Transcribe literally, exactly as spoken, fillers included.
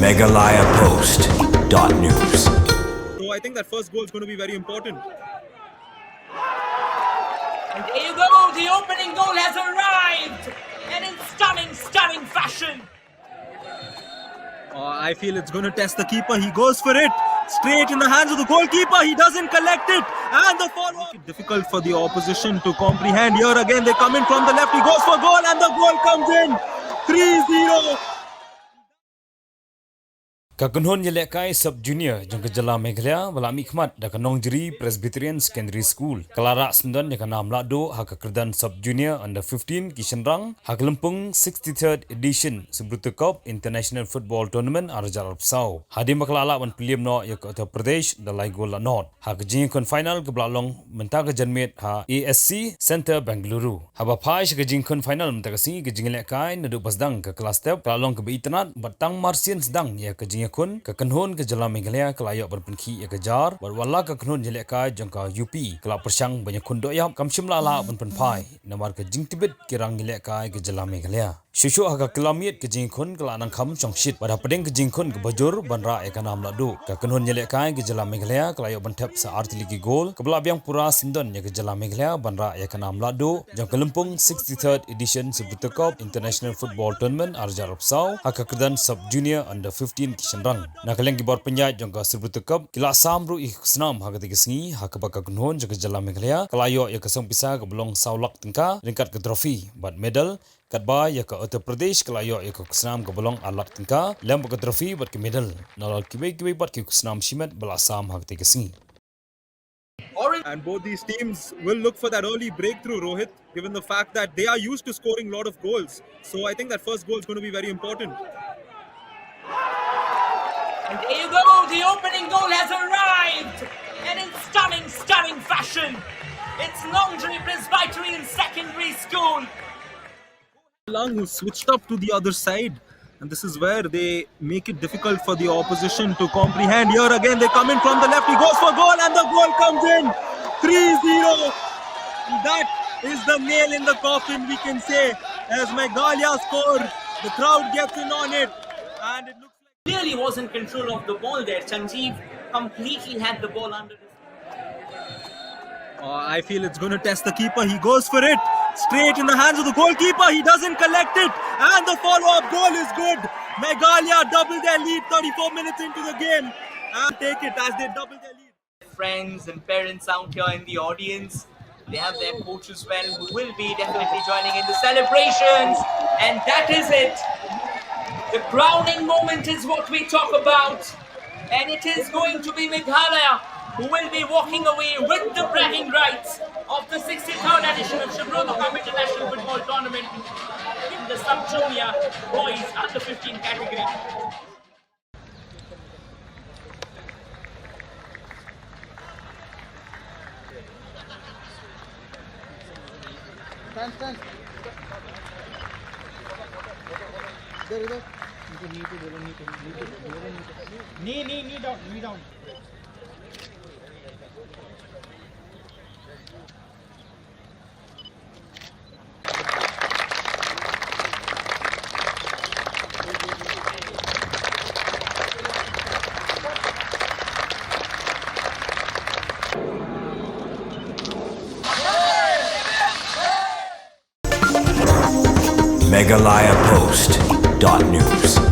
Meghalaya Post dot news. So I think that first goal is going to be very important. And there you go, the opening goal has arrived. And in stunning, stunning fashion. Uh, I feel it's going to test the keeper. He goes for it. Straight in the hands of the goalkeeper. He doesn't collect it. And the follow up. Difficult for the opposition to comprehend. Here again, they come in from the left. He goes for goal and the goal comes in. three zero. Ka kynhun ïalehkai sub junior jong ka jylla Meghalaya ba la mihkhmat da ka Nongjri Presbyterian Secondary School ka la rah syndon ïa ka nam lahduh ha ka kyrdan sub junior under fifteen ki shynrang ha ka lympung sixty-third edition Subroto Cup International Football Tournament ar hajar arphew saw. Hadien ba ka la lah ban pynliem noh ïa ka Uttar Pradesh da lai gol la nod. Ha ka jingïakhun final kaba la long mynta ka janmiet ha A S C Centre Bengaluru. Haba phai sha ka jingïakhun final mynta ka sngi, ka jingïalehkai naduh ba sdang ka klas step ka la long kaba itynnad bad tang marsien sdang ïa ka jingïakhun, ka kynhun ka jylla Meghalaya ka la ïoh ban pynkhih ïa ka jar bad wat la ka kynhun ïalehkai jong ka U P ka la pyrshang ban ïakhun doh ïap, kam shym la lah ban pynphai namar ka jingtbit ki rang ïalehkai ka jylla Meghalaya. Shuh shuh ha ka kylla miet ka jingïakhun ka la nang kham shongshit bad hapdeng ka jingïakhun kaba jur ban rah ïa ka nam lahduh, ka kynhun ïalehkai ka jylla Meghalaya ka la ïoh ban thep sa ar tylli ki gol kaba la biang pura syndon ïa ka jylla Meghalaya ban rah ïa ka nam lahduh jong ka lympung sixty-third edition Subroto Cup International Football Tournament ar hajar arphew saw ha ka kyrdan sub junior under fifteen ki shynrang. Na ka liang ki bor pynïaid jong ka Subroto Cup ki la sam ruh ïa ki khusnam ha katei ka sngi, ha kaba ka kynhun jong ka jylla Meghalaya ka la ïoh ïa ka song pisa kaba long saw lak tyngka ryngkat ka trophy bad medal. Katba ïa ka Uttar Pradesh ka la ïoh ïa ka khusnam kaba long ar lak tyngka lem bad ka trophy bad ka medal. Nalor kiwei kiwei pat ki khusnam shimet ba la sam ha katei ka sngi. And both these teams will look for that early breakthrough, Rohit, given the fact that they are used to scoring a lot of goals. So I think that first goal is going to be very important. And there you go, the opening goal has arrived. And in stunning, stunning fashion, it's Nongjri Presbyterian Secondary School. Lang, who switched up to the other side. And this is where they make it difficult for the opposition to comprehend. Here again, they come in from the left. He goes for goal and the goal comes in. three zero. That is the nail in the coffin, we can say. As Meghalaya score, the crowd gets in on it. And it looks like Really was in control of the ball there. Sanjeev completely had the ball under his Uh, I feel it's going to test the keeper. He goes for it. Straight in the hands of the goalkeeper. He doesn't collect it. And the follow up goal is good. Meghalaya double their lead thirty-four minutes into the game. And take it as they double their lead. Friends and parents out here in the audience. They have their coach as well, who will be definitely joining in the celebrations. And that is it. The crowning moment is what we talk about. And it is going to be Meghalaya who will be walking away with the bragging rights of the sixty-third edition of Subroto Cup International Football Tournament in the sub-junior boys under fifteen category. Stand, stand. इधर, इधर। इनको knee पे बोलो, knee पे, knee पे बोलो, knee पे। Knee, knee, knee down, knee down. Meghalaya Post dot news.